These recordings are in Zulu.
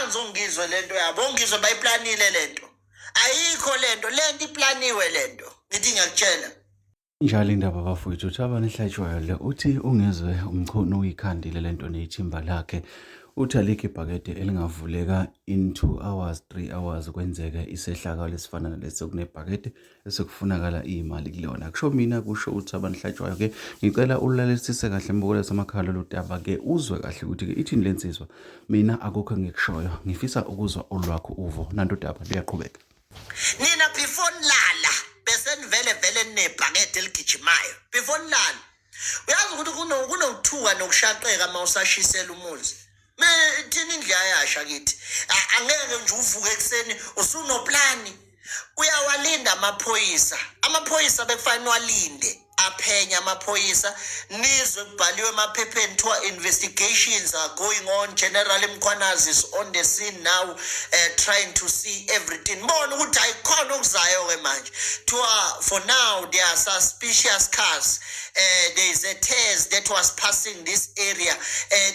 Bayayanza ongizwe lento yabo, ongizwe bayiplanile lento. Ayikho lento, lento iplaniwe lento. Ngithi ngiyakutshela. Injalo indaba bafowethu, uThabani Hlatshwayo le uthi ungezwe uMchunu uyikhandile lento nethimba lakhe. Uthi alikho ibhakede elingavuleka in 2 hours, 3 hours kwenzeke isehlakalo esifana nalesi kunebhakede esekufunakala iy'mali kulona. Kusho mina, kusho uThabani Hlatshwayo-ke. Ngicela ulalelisise kahle mbukelo samakhaya lolu daba-ke uzwe kahle ukuthi-ke ithini le nsizwa. Mina akukho engikushoyo, ngifisa ukuzwa olwakho uvo. Nantu udaba luyaqhubeka. Nina before nilala bese nivele vele ninebhakede eligijimayo before nilala. Uyazi ukuthi kunokuthuka nokushaqeka uma usashisela umuzi. Thina indlu yayasha kithi. Angeke nje uvuke ekuseni usunoplani. Uyawalinda amaphoyisa. Amaphoyisa bekufanele walinde aphenye amaphoyisa nizwe kubhaliwe emaphepheni kuthiwa investigations are going on General Mkhwanazi is on the scene now trying to see everything bona ukuthi ayikhona okuzayo ke manje kuthiwa for now there are suspicious cars there is a test that was passing this area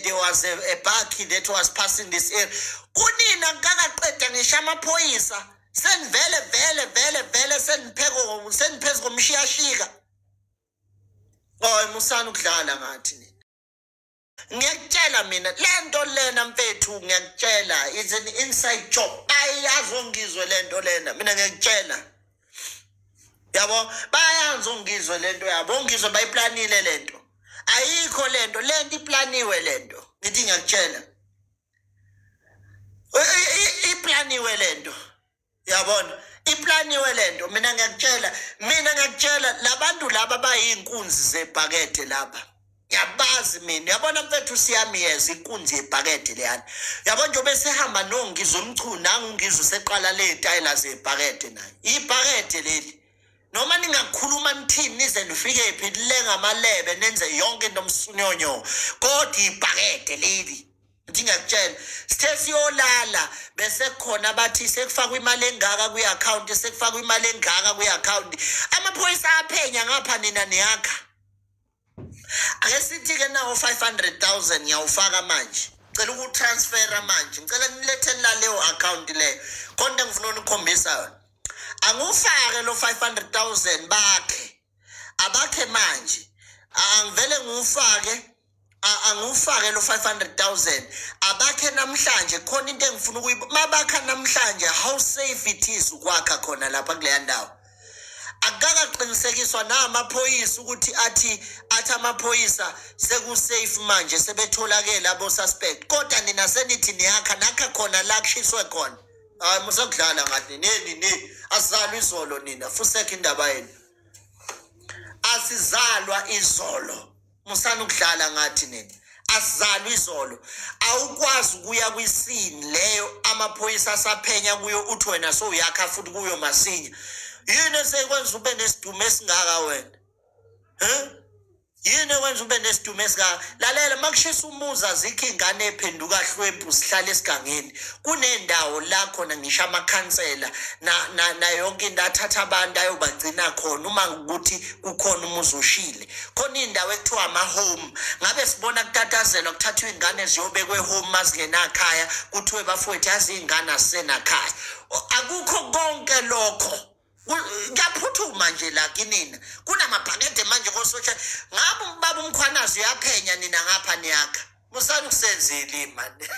there was a bakkie that was passing this area kunina ngikakaqeda ngisho amaphoyisa senivele vele vele vele senipheko seniphezu komshiyashika oh musani ukudlala ngathi nina ngiyakutshela mina lento lena mfethu ngiyakutshela it's an inside job bayazi ongizwe lento lena mina ngiyakutshela yabo bayazi ongizwe lento yabo ongizwe bayiplanile lento ayikho lento lento iplaniwe lento ngithi ngiyakutshela iplaniwe lento yabona iplaniwe lento mina ngiyakutshela mina ngiyakutshela labantu laba bayinkunzi zebhakede laba ngiyabazi mina yabona mfethu siyamiyeza inkunzi yebhakede leyana yabo njengoba esehamba nongizwe umchunu nangu ungizwe useqala le tayela zebhakede naye ibhakede leli noma ningakhuluma nithini nize nifike phi nilenga amalebe nenze yonke into msunyonyo kodwa ibhakede leli ngithi ngiyakutshela sithe siyolala bese khona abathi sekufakwa imali engaka kwi-akhawunti sekufakwa imali engaka kwi-akhawunti amaphoyisa aphenya ngapha nina niyakha ake sithi-ke nawo 500 000 ngiyawufaka manje cela ukutransfera manje ngicela niletheni laleyo akhawunti leyo khona engifuna unikhombisa yona angiwufake lo 500 000 bakhe abakhe manje angivele ngiwufake angiwufake lo 500 000 abakhe namhlanje khona into engifuna ukuyibo mabakha namhlanje how safe it is ukwakha khona lapha kuleya ndawo akukakaqinisekiswa namaphoyisa ukuthi athi athi amaphoyisa sekusafe manje sebetholakele abo suspect kodwa nina senithi niyakha nakha khona la kushiswe khona hayi musakudlala ngathi nini nini asizalwa izolo nina fusekho indaba yenu asizalwa izolo musani ukudlala ngathi nina asizalwa izolo awukwazi ukuya kwisini leyo amaphoyisa asaphenya kuyo uthi wena sowuyakha futhi kuyo masinya yini esekwenza ube nesidumo esingaka wena eh yini ekwenza ube nesidumo esingaka lalela makushisa umuzi azikho iy'ngane ey'phenduka hlwempu zihlala esigangeni kunendawo la khona ngisho amakhansela na, na, na yonke into athatha abantu ayobagcina khona uma ukuthi kukhona umuzi oshile khona iy'ndawo ekuthiwa ama-home ngabe sibona kutatazelwa kuthathwa iy'ngane ziyobekwa e-home mazingenakhaya kuthiwe bafowethu yazi iy'ngane azisenakhaya akukho konke lokho kuyaphuthuma nje la kinina kunamabhakede manje kososha ngabe ubaba umkhwanazi uyaphenya nina ngapha niyakha musani ukusenzile mani.